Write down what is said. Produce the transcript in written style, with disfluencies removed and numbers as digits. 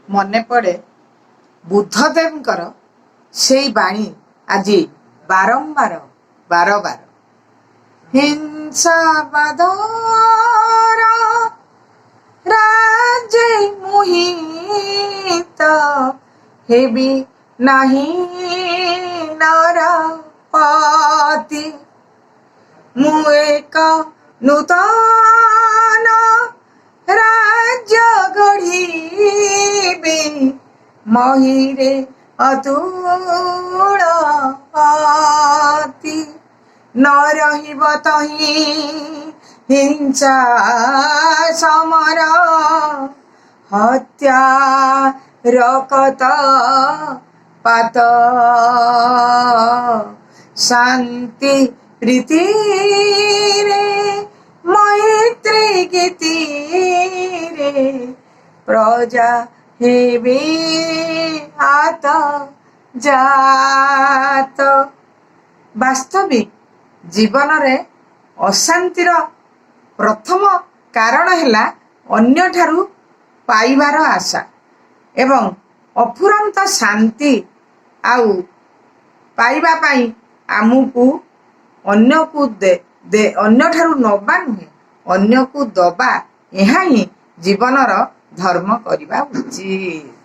ମନେ ପଡ଼େ ବୁଦ୍ଧଦେବଙ୍କର ସେଇ ବାଣୀ, ଆଜି ବାରମ୍ବାର ବାର ବାର, ହିଂସାବାଦର ରାଜ୍ୟେ ମୁହିତ ହେବି ନାହିଁ ନରପତି, ମୁଁ ଏକ ନୂତନ ରାଜ୍ୟ ଗଢ଼ିବି ମହୀରେ ଅତୁଳ ଅତି, ନ ରହିବ ତହିଁ ହିଂସା ସମର ହତ୍ୟା ରକତ ପାତ, ଶାନ୍ତି ପ୍ରୀତିରେ ମୈତ୍ରୀ ଗୀତିରେ ପ୍ରଜା ହେବେ ଆତଯାତ। ବାସ୍ତବିକ ଜୀବନରେ ଅଶାନ୍ତିର ପ୍ରଥମ କାରଣ ହେଲା ଅନ୍ୟଠାରୁ ପାଇବାର ଆଶା ଏବଂ ଅଫୁରନ୍ତ ଶାନ୍ତି ଆଉ ପାଇବା ପାଇଁ ଆମକୁ ଅନ୍ୟକୁ ଅନ୍ୟଠାରୁ ନବା ନୁହେଁ, ଅନ୍ୟକୁ ଦବା, ଏହା ହିଁ ଜୀବନର ଧର୍ମ କରିବା ଉଚିତ।